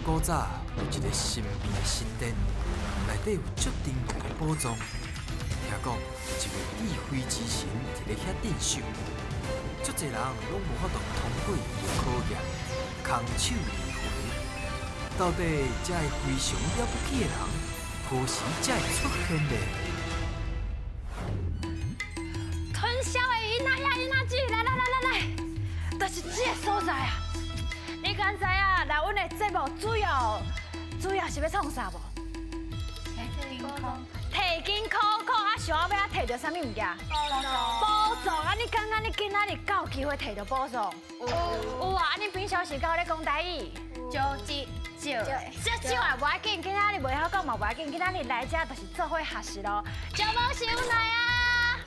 古早有一个神秘的神殿，内底有足珍贵的宝藏。听讲有一位智慧之神伫咧遐镇守，足济人拢无法度通过伊的考验，空手而回。到底这个非常了不起的人，何时才会出现呢？吞痟的囡仔呀，囡仔姊，来来来来来，就是这个所在啊！你敢知影？来阮的节目主要是欲创啥无？提金考考啊，想欲啊提著啥物物件？宝藏啊！你感觉你今仔日敢有机会提著宝藏？有有啊！啊，你平常时敢有咧讲台语？少少，少少也无要紧，今仔日袂晓讲嘛无要紧，今仔日来遮就是做伙学习咯。小宝想来啊！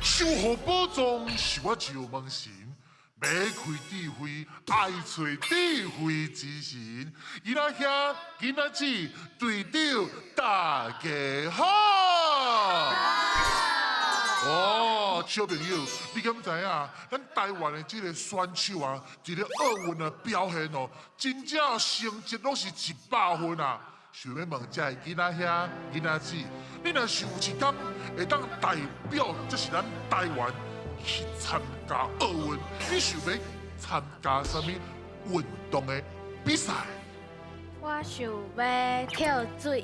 守护宝藏是我石门神，欲开智慧，爱揣智慧之神。囡仔兄、囡仔姊，队长大家好。哦，小朋友，你敢知影？咱台湾的这个选手啊，伫咧奥运的表现哦，真正成绩拢是100分啊！想欲问这个囡仔兄、囡仔姊，你若是有一天会当代表，这是咱台湾去参加奥运，你想欲参加啥物运动的比赛？我想欲跳水。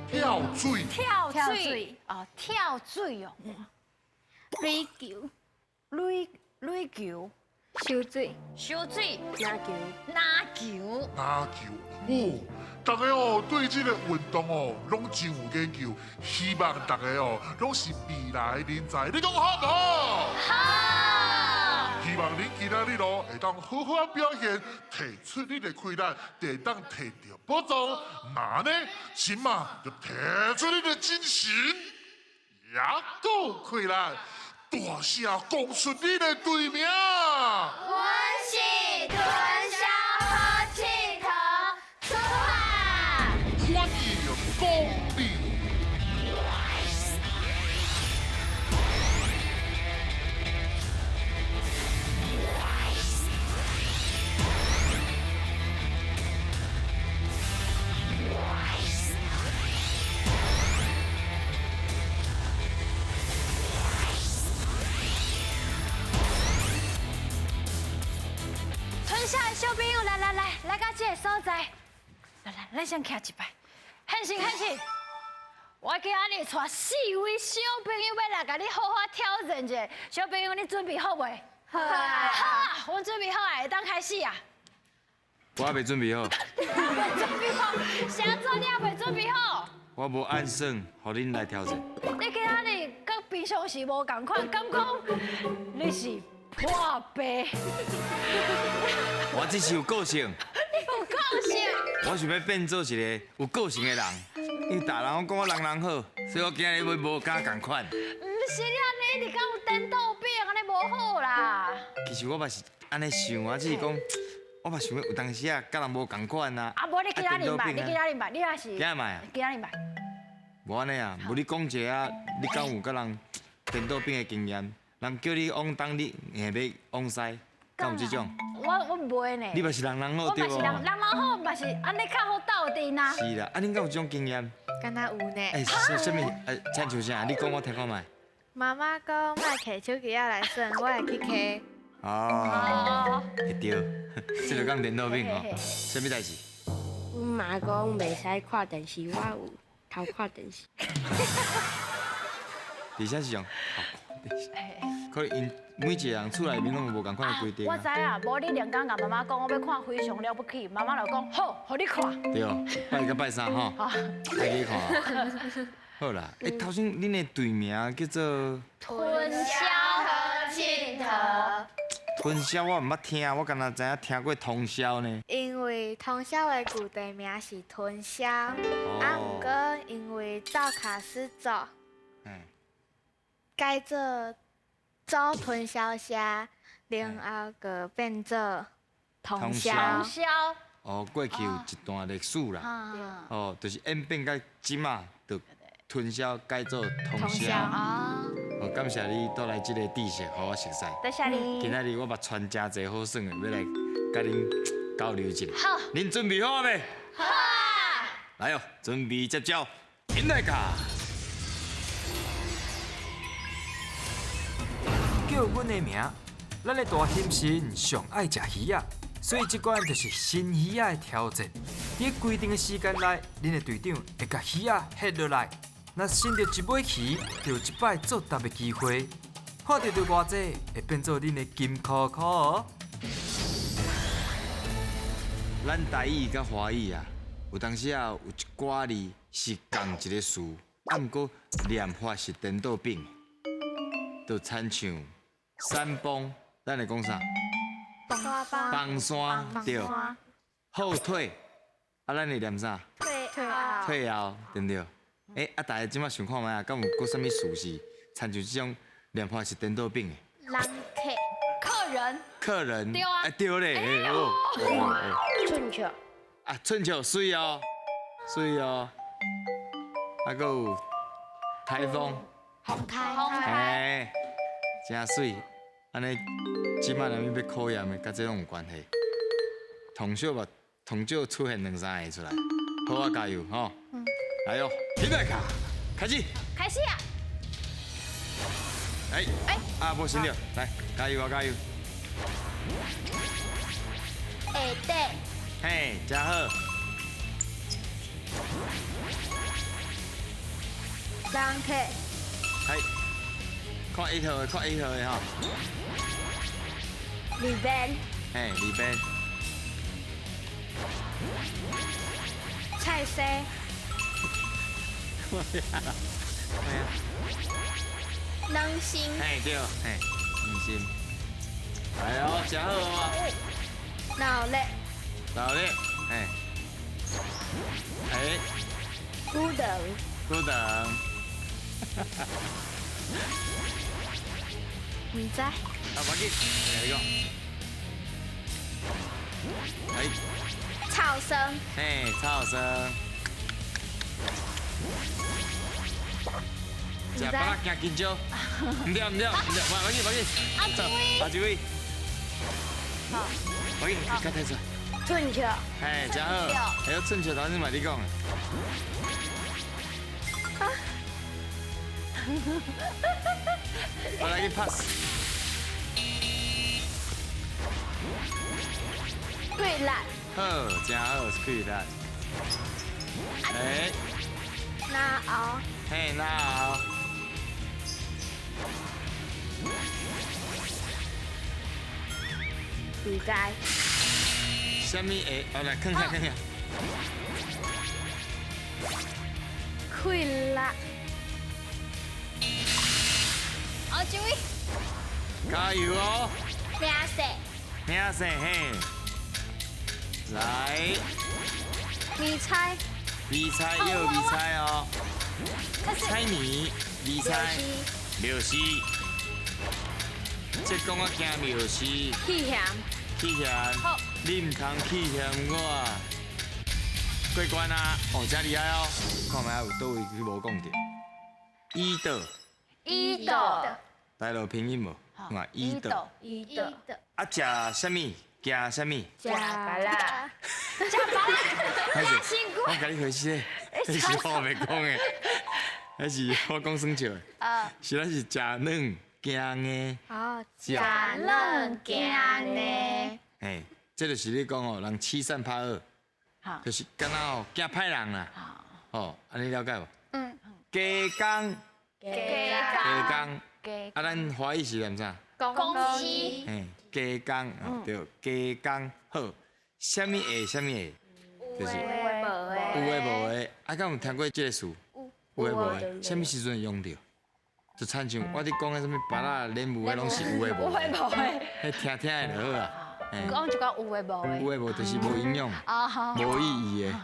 跳水。跳水哦，跳水哦。垒球。垒垒球。游水。游水。篮球。篮球。篮球。哦，大家哦对这个运动哦拢真有研究，希望大家哦拢是未来人才，你讲好毋好？好。希望恁今仔日咯会当好好仔表现，提出你的气力，会当提著宝藏。那呢，这马就提出你的精神，也阁有气力，大声讲出你的队名。阮是吞痟好𨑨迌，出发！欢迎光临。吞痟的小朋友，来来来，来到这个所在，来来，咱先徛一摆，现身现身。我今仔日带四位小朋友欲来共你好好挑战一下。小朋友，你准备好未？好啊。好啊，阮准备好啊，会当开始啊。我还未准备好。未准备好，啥怎你还未准备好？我无按算，予恁来挑战。你今仔日佮平常时无仝款，敢讲你是破病？我只是有个性。你有个性？我想欲变做一个有个性的人，因为逐人拢讲我人人好，所以我今仔日欲无佮仝款。毋是你按呢一直讲有颠倒病，按呢无好啦。其实我嘛是按呢想啊，只是讲我嘛想欲有当时啊，佮人无仝款啊。啊，无你今仔日买，你今仔日买，你也是。今仔买啊？今仔日买。无按呢啊，无你讲一下啊，你敢有佮人颠倒病的经验？人叫你往东，你硬欲往西，敢有这种？我袂呢。你嘛是人人好对无？我嘛是人人好，嘛是按呢较好斗阵啊。是啦，啊，恁敢有这种经验？敢若有呢。欸，啥物？亲像啥？你讲我听看觅。妈妈讲莫提手机仔来耍，我会去揢。哦，会对，这就讲颠倒病哦。啥物代志？阮妈讲袂使看电视，我有偷看电视。而且是用偷看电视。可能𪜶每一个人厝内面拢有无仝款的规定。我知啊，无你连工共妈妈讲，我欲看非常了不起，妈妈就讲好，予你看。对，拜一佮拜三吼，爱去看。好啦，欸，头先恁的队名叫做吞痟好𨑨迌。吞痟我毋捌听，我敢若知影听过通宵呢。因为通宵的旧地名是吞痟，啊，毋过因为灶跤始祖，改做祖吞痟社，然后阁变做通宵。通宵。哦，过去有一段历史啦。哦，就是演变到这马，就吞痟改做通宵。哦，好，感謝你帶來這個知識，予我熟悉。多謝你。今仔日我嘛傳誠濟好耍的，欲來佮恁交流一下。好，恁準備好未？好啊！來哦，準備接招，起來卡！叫阮的名，咱的大猩猩上愛食魚仔，所以這關就是新魚仔的挑戰。佇規定的時間內，恁的隊長會共魚仔翕落來，若伸著一尾魚，就有一擺作答的機會。看著著偌濟，會變做恁的金箍箍哦。咱台語佮華語啊，有當時啊有一寡字是仝一個詞，啊，毋過念法是顛倒反的，就親像山崩，咱會講啥？崩山，對。後退，啊，咱會念啥？退後。退後，對毋對？欸，啊，大家這擺想看覓啊？敢有閣啥物詞是親像這種念法是顛倒反的？人客。客人。客人。對啊。欸，對咧，欸，哦。春秋。啊，春秋媠哦，媠哦。啊，閣有颱風。風颱。嘿，誠媠。按呢，這擺若欲考驗的，佮這攏有關係。通少吧，通少出現兩三个出來。好啊，加油吼！來哦，起來卡，開始。開始啊！哎哎，啊，無先著，來，加油啊，加油！下底。嘿，真好。人客。嘿，看一號的，看一號的吼。裡邊。嘿，裡邊。菜色。软心。嘿，對，嘿，軟心。來哦，真好哦。鬧熱。鬧熱，嘿。哎。久等。久等。毋知。啊，無要緊，來你講。哎。草生。嘿，草生。食芭樂驚緊張，毋對毋對毋對，無要緊無要緊。阿志偉。阿志偉。好。無要緊，較提出來。春秋。嘿，真好。哎呦，春秋頭先嘛你講的。我來去 pass。氣力。好，真好，是氣力。哎。哪後。嘿，哪後。毋知。啥物会？哦，來，囥下，囥下。氣力。阿志偉。加油哦！名姓。名姓嘿。來。米菜。米菜有米菜哦。菜米，米菜。庙司。這講我驚廟司。氣嫌。氣嫌。你毋通氣嫌我。過關啊！哦，真厲害哦！看覓有佗位去無講著。伊道。伊道。台語拼音無？看伊道。伊道。啊，食啥物？驚啥物？食芭樂。食芭樂。我共你回事，彼是我袂講的，彼是我講耍笑的。是咱是食軟驚硬。哦，食軟驚硬。嘿，這就是你講哦，人欺善怕惡，就是敢若哦驚歹人啦。哦，按呢了解無？嗯。加工。加工。啊，咱華語是念啥？公司。嘿，加工，對，加工好。啥物會？啥物會？就是有的無的，啊，敢有聽過這個詞？有的無的，啥物時陣會用著？就親像我佇講的啥物芭樂、蓮霧的，攏是有的無的。有的無的。彼聽聽的就好啊。講一寡有的無的。有的無就是無營養、無意義的。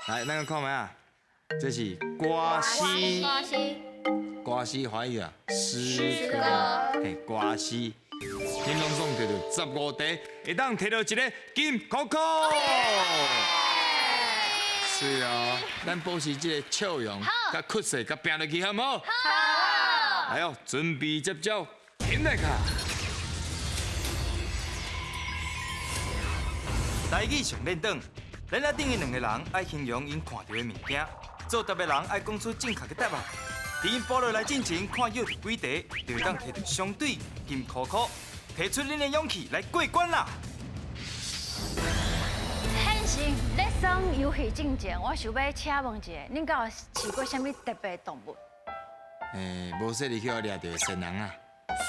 來，咱看覓啊？這是歌詩。歌詩。歌詩華語啊，詩歌。嘿，歌詩。恁攏總摕著15題，會當摕著一个金箍箍。是哦，咱保持這个笑容，佮屈勢，佮拚落去，好毋好？好。来哦，准备接招，起来卡。台语上练转，咱仔顶的两个人爱形容𪜶看著的物件，做答的人爱讲出正确的答案。伫𪜶跋落来进前，看摇著几题，就会当提著相对金箍箍，提出恁的勇气来过关啦！现实咧耍游戏进前，我想欲请问一下，恁敢有饲过啥物特别的动物？欸，无细腻去予掠著仙人啊！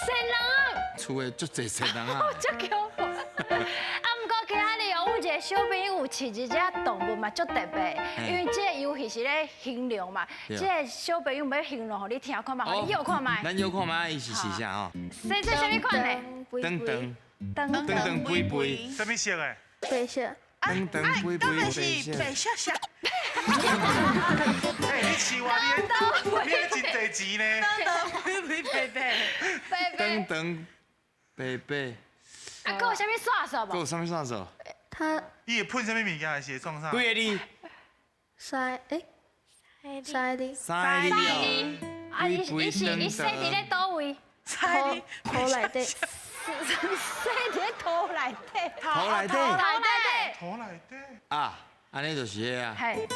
仙人啊！厝的足济仙人啊！足恐怖！啊，毋过今仔日哦，阮一个小朋友有饲一只动物嘛，足特别。因为这个游戏是咧形容嘛，这个小朋友欲形容予你听看觅，予你摇看觅。咱摇看觅，伊是饲啥吼？这这啥物款的？长长。长长长肥肥。啥物色的？白色。长长肥肥白色。白色色。哎，你饲我，你你真济钱呢？长长肥肥白白。白白。长长白白。啊，阁有啥物线索无？阁有啥物线索？他。伊会喷啥物物件，还是会创啥？几个字？三欸，三个字。三个字哦。啊，伊伊是伊生伫咧佗位？土土内底。生伫咧土内底。土内底。土内底。土内底。啊，按呢就是彼啊。嘿。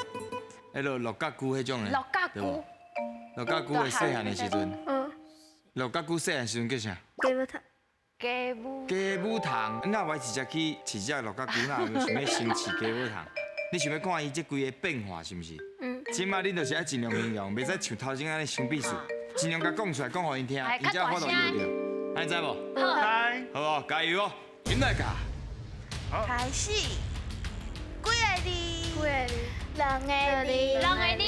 彼落鹿角龟彼种的。鹿角龟。鹿角龟的细汉的时阵。鹿角龟细汉时阵叫啥？鸡母虫。鸡母。鸡母虫，你若无直接去饲这鹿角龟，哪有想欲先饲鸡母虫？你想欲看伊这规个变化是毋是？嗯。这摆恁就是爱尽量形容，袂使像头前按呢伤秘术，尽量共讲出来，讲予𪜶听，𪜶才有法度摇著。按呢知无？好。好哦，加油哦，起来卡。好。开始。几个字？几个字？两个字。两个字。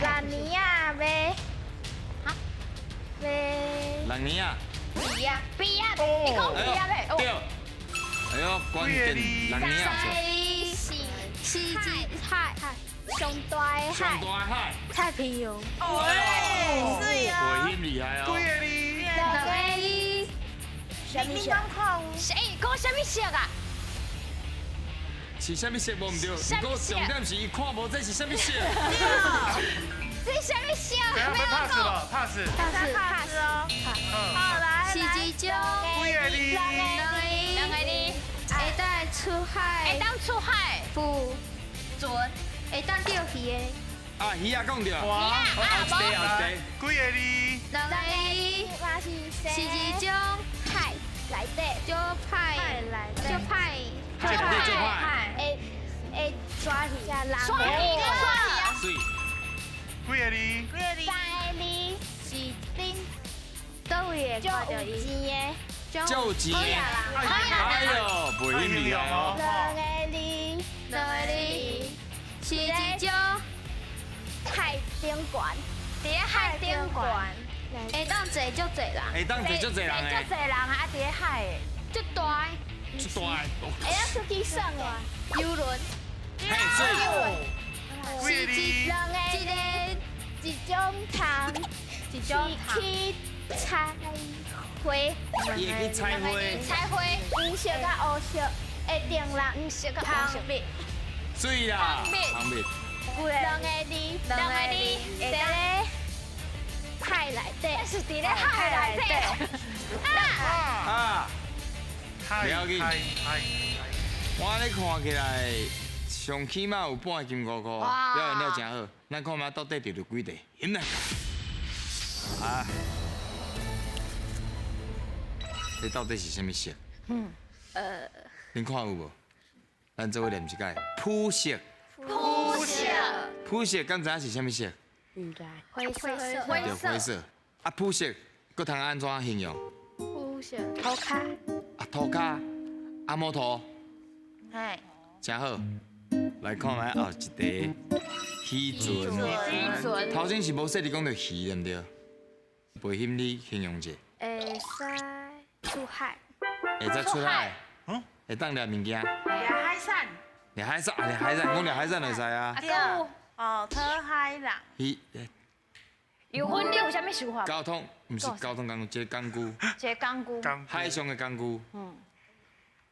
六年仔买。哈？买。六年仔。毕业。毕业。你讲毕业的。对。哎呦，关键六年仔。三个字。是一海。上大的海。上大的海。太平洋。哦，是啊。会厉害哦。几个字？两个字。你敢看有？欸，讲啥物色啊？是啥物色无毋对，不过重点是伊看无这是啥物色。这啥物色？等下 pass 了，pass。 pass 哦。好来。是一种。几个字？两个字。两个字。会当出海。会当出海。浮船。会当钓鱼的。啊，鱼仔讲著。鱼仔啊，无。几个字？两个字。是一种海内底。足歹。足歹。足歹。会会抓鱼。抓鱼，抓鱼啊。水。几个字？几个字？三个字。是恁佗位会看著伊？足有钱的。足有钱的。哎呦，袂厉害哦。两个字。两个字。是一种海顶悬。伫咧海顶悬。会当坐足济人。会当坐足济人的。足济人啊，伫咧海的。足大的。足大的。会当出去耍的。游轮。嘿，水。是一两个一个一种虫，一种是去采花。伊会去采花。采花。黄色佮乌色的灯笼。黄色佮乌色。蜂蜜。水啦。蜂蜜。两个字，两个字，伫咧海内底。是伫咧海内底。啊。不要紧。我咧看起来，上起码有半金箍箍，表现了真好。咱看觅到底得著几题？起来。啊！这到底是啥物色？恁看有无？咱做伙念一摆，肤色。肤色。肤色，敢知影是啥物色？毋知。灰色。对，灰色。啊，肤色，阁通按怎形容？肤色。涂跤。啊，涂跤，阿摩托。嘿。真好。来看觅后一题，渔船。渔船。头前是无细腻讲著鱼，对毋对？袂欣你形容者。会使出海。会使出海。嗯。会当掠物件。掠海产。掠海产，掠海产，讲掠海产就使啊。对。哦，讨海人。伊。有分你有啥物想法？交通，毋是交通工具，一个工具。一个工具。海上的工具。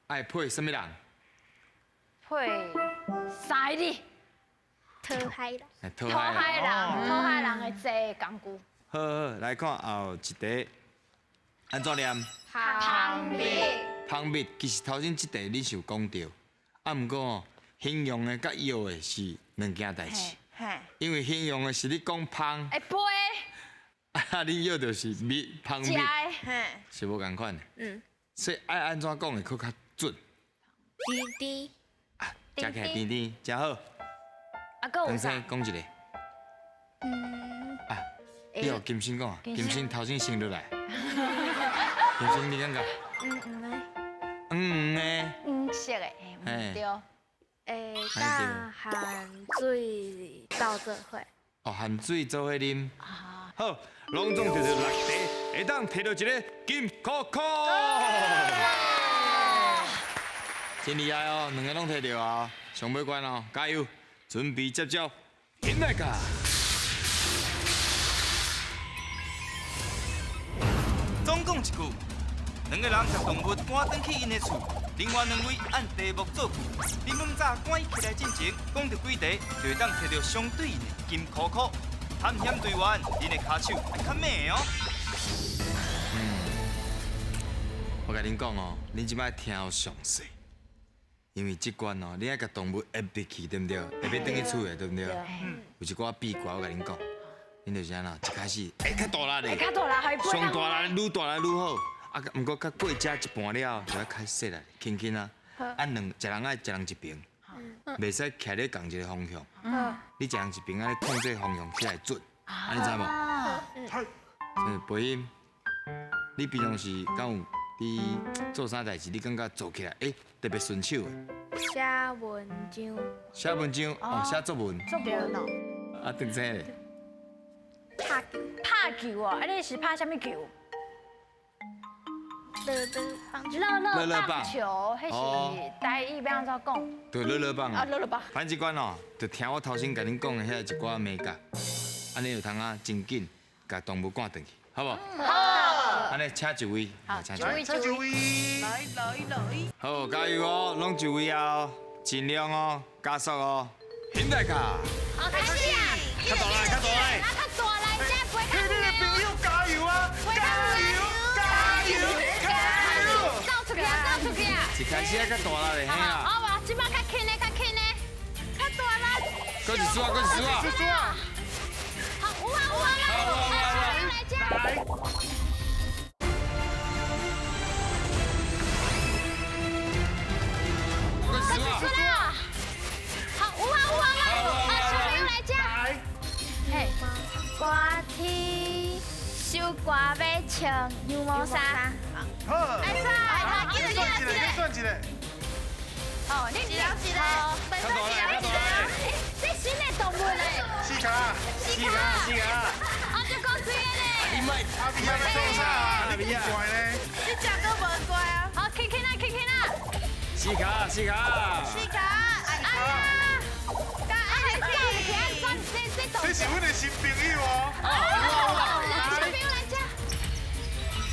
爱配啥物人？配三个字。讨海人。讨海人，讨海人的坐的工具。好好，來看後一題，按怎念？蜂蜜。蜂蜜其實頭先這題你是有講著，啊，毋過哦，形容的佮藥的是兩件代誌。因為形容的是你講芳，會飛。啊，你藥就是蜜，蜂蜜，是無仝款的。嗯。所以愛按怎講會閣較準？甜甜。啊，食起來甜甜，真好。啊，閣有啥？講一個。嗯。啊，你予金星講啊，金星頭先先落來。金星，你感覺？黃黃的。黃黃的。黃色的，嘿，對。會當含水鬥做伙。哦，含水做伙啉。好，攏總摕著六題，會當摕著一个金箍箍。真厲害哦，兩个攏摕著啊，上尾關哦，加油，準備接招，起來噶！總共一句，兩个人共動物趕轉去𪜶的厝，另外兩位按題目造句。恁猛早趕起來進前，講著幾題，就會當摕著相對應的金箍箍。探險隊員，恁的跤手愛較猛哦。嗯，我共恁講哦，恁這擺聽予詳細，因為這關哦，你愛共動物壓入去，對毋對？會欲轉去厝的，對毋對？有一寡秘訣，我共恁講，恁就是按怎，一開始會較大力，會較大力，上大力，愈大力愈好。啊，毋過較過食一半了後，就愛較細力，輕輕啊。啊，兩一人愛一人一邊，袂使徛咧仝一个方向。你一人一邊按呢控制方向起來準，按呢知無？嗯，培音，你平常時敢有佇做啥代誌？你感覺做起來欸特別順手的？寫文章。寫文章哦，寫作文。作文哦。啊，鄧生咧？拍球。拍球哦，啊，你是拍啥物球？樂樂棒。樂樂棒球，彼是台語欲按怎講？對，樂樂棒啊，樂樂棒。反正這關哦，就聽我頭先共恁講的遐一寡眉角，按呢就通啊真緊，共動物趕轉去，好無？好。按呢請一位，請一位，請一位。來來來。好，加油哦，攏一位啊，盡量哦，加速哦，現在卡。好，開始啊！較大力，較大力。啊，較大力，才袂較替恁的朋友加油啊！加油，加油，加油！走出去啊，走出去啊！一開始愛較大力的，嘿啦。好啊，這擺較輕的，較輕的，較大力。閣一輸啊，閣一輸啊！一輸啊！好，有啊有啊，來，來來來。閣一輸啊！好，有啊有啊，來，小朋友來這。嘿，寒天收寒欲穿羊毛衫。好，哎，算一个，算一个。哦，你一个，一个，較大力，較大力。這新的動物咧。四跤，四跤，四跤。啊，這講水的咧。你莫，阿比亞做啥？你乖咧。你食阁無乖啊？好，輕輕啊，輕輕啊。四跤，四跤。四跤，哎呀，這是阮的新朋友哦。來，新朋友來這。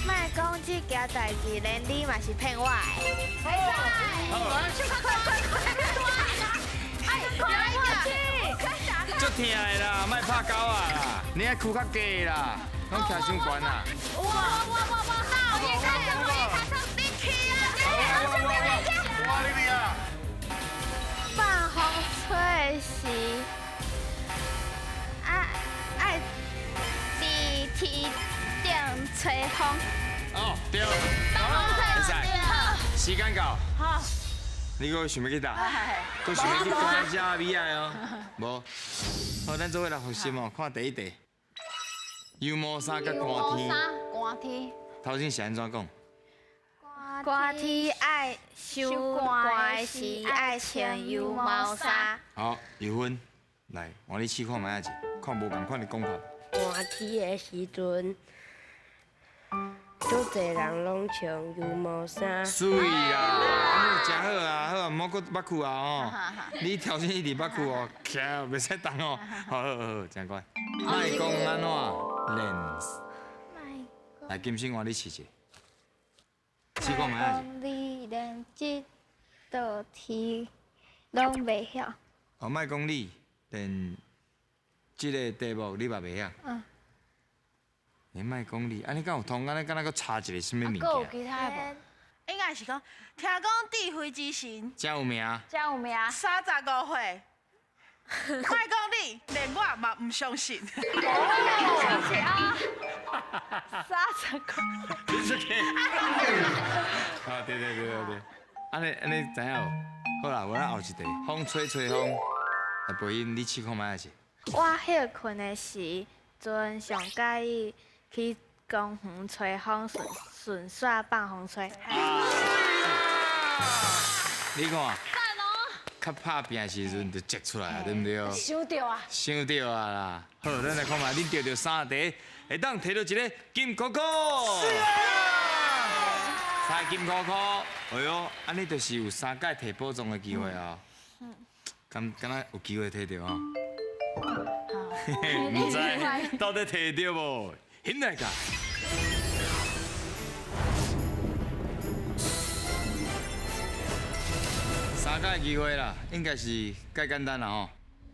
莫講這件代誌，連你嘛是騙我的。來，快快快快快！哎，快去！足疼的啦，莫拍狗啊啦，你愛屈較低啦，攏徛傷懸啦。哇哇哇哇！好，你卡上，你卡上，你去啊！小朋友來這。哇，你啊！放風吹的時，啊愛佇天頂吹風。哦，對。放風吹，時間到。好。你閣想欲去佗？閣想欲去看遮比賽哦？無。好，咱做伙來複習哦，看第一題。羊毛衫佮寒天。寒天。頭先是按怎講？寒天愛收寒時愛穿羊毛衫。好，有分。來，換你試看覓仔者，看無仝款的講法。寒天的時陣，足濟人攏穿羊毛衫。媠啦，按呢誠好啊，好啊，毋好閣捌去啊吼。你頭先一直捌去哦，徛袂使動哦。好好好，誠乖。莫講按怎練。來，金星換你試者。試看覓仔者。你連這道題攏袂曉。哦，莫講你連這个題目你嘛袂曉。嗯。你莫讲你，按呢敢有通？按呢敢若阁差一个啥物物阁有件？其他的无？应该是讲，听讲智慧之神真有名。真有名。 35岁，莫讲你，连我嘛毋相信。相信啊，30个。你出去。啊，对对对对对，按呢按呢知影无？好啦，我咱后一题，风吹吹风，来播音，你试看觅下是。我歇睏的时阵，上喜欢去公园吹风，顺顺煞放风吹。你看，较拍拚的时阵就挤出来啊，对毋对？想著啊！想著啊啦。好，咱来看觅，恁著著三题，会当提著一个金箍箍。三金箍箍，哎哟，按呢就是有三摆提宝藏的机会啊。敢敢若有机会提著吼？毋知到底提著无？现在噶。三摆机会啦，应该是介简单啦吼。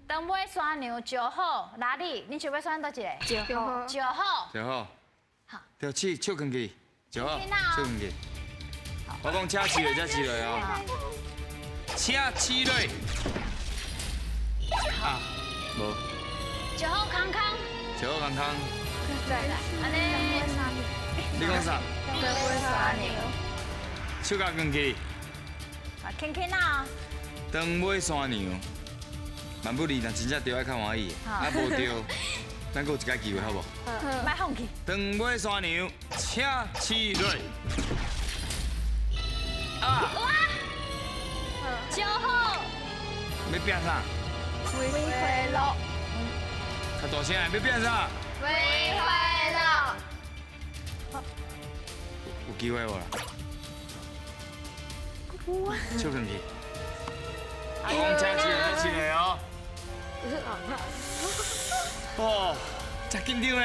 长尾山羊石虎，哪里？你想欲选佗一个？石虎。石虎。石虎。好。对，手手囥起，石虎，手囥起。我讲请试落，才试落哦。请试落。啊，无。石虎康康。石虎康康。对啦，按呢。你讲啥？长尾山羊。手共囥起。啊，轻轻啊。长尾山羊，万不利若真正著爱较欢喜，啊无著，咱阁有一摆机会好无？好，莫放弃。长尾山羊，请试落。啊！哇！石虎。欲变啥？玫瑰露。较大声，欲变啥？玫瑰露。有机会无啦？手囥起。我讲请试落，试落哦。哦，真紧张呢。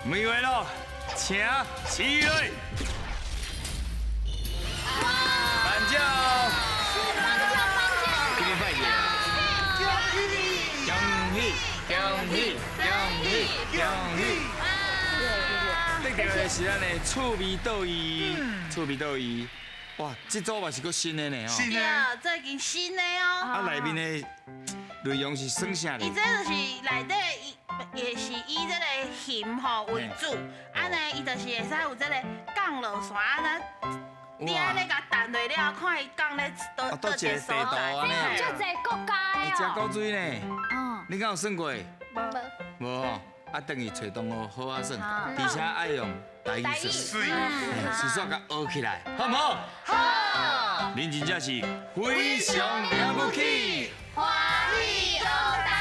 玫瑰露，请试落。颁奖。今日拜年。恭喜恭喜恭喜恭喜！得著的是咱的趣味倒椅，趣味倒椅。哇，这组嘛是阁新的呢吼。新的，最近新的哦。啊，内面的内容是算啥呢？伊这就是内底伊也是以这个熊吼为主，啊呢，伊就是会使有这个降落伞啊，你按呢共弹落了，看伊降咧佗佗一个所在。这有足济国家的哦。真古锥呢。嗯。你敢有算过？无。无吼，啊，转去揣同学好好耍，而且爱用台语耍，顺续共学起来，好毋好？好。恁真正是非常了不起，欢喜学台。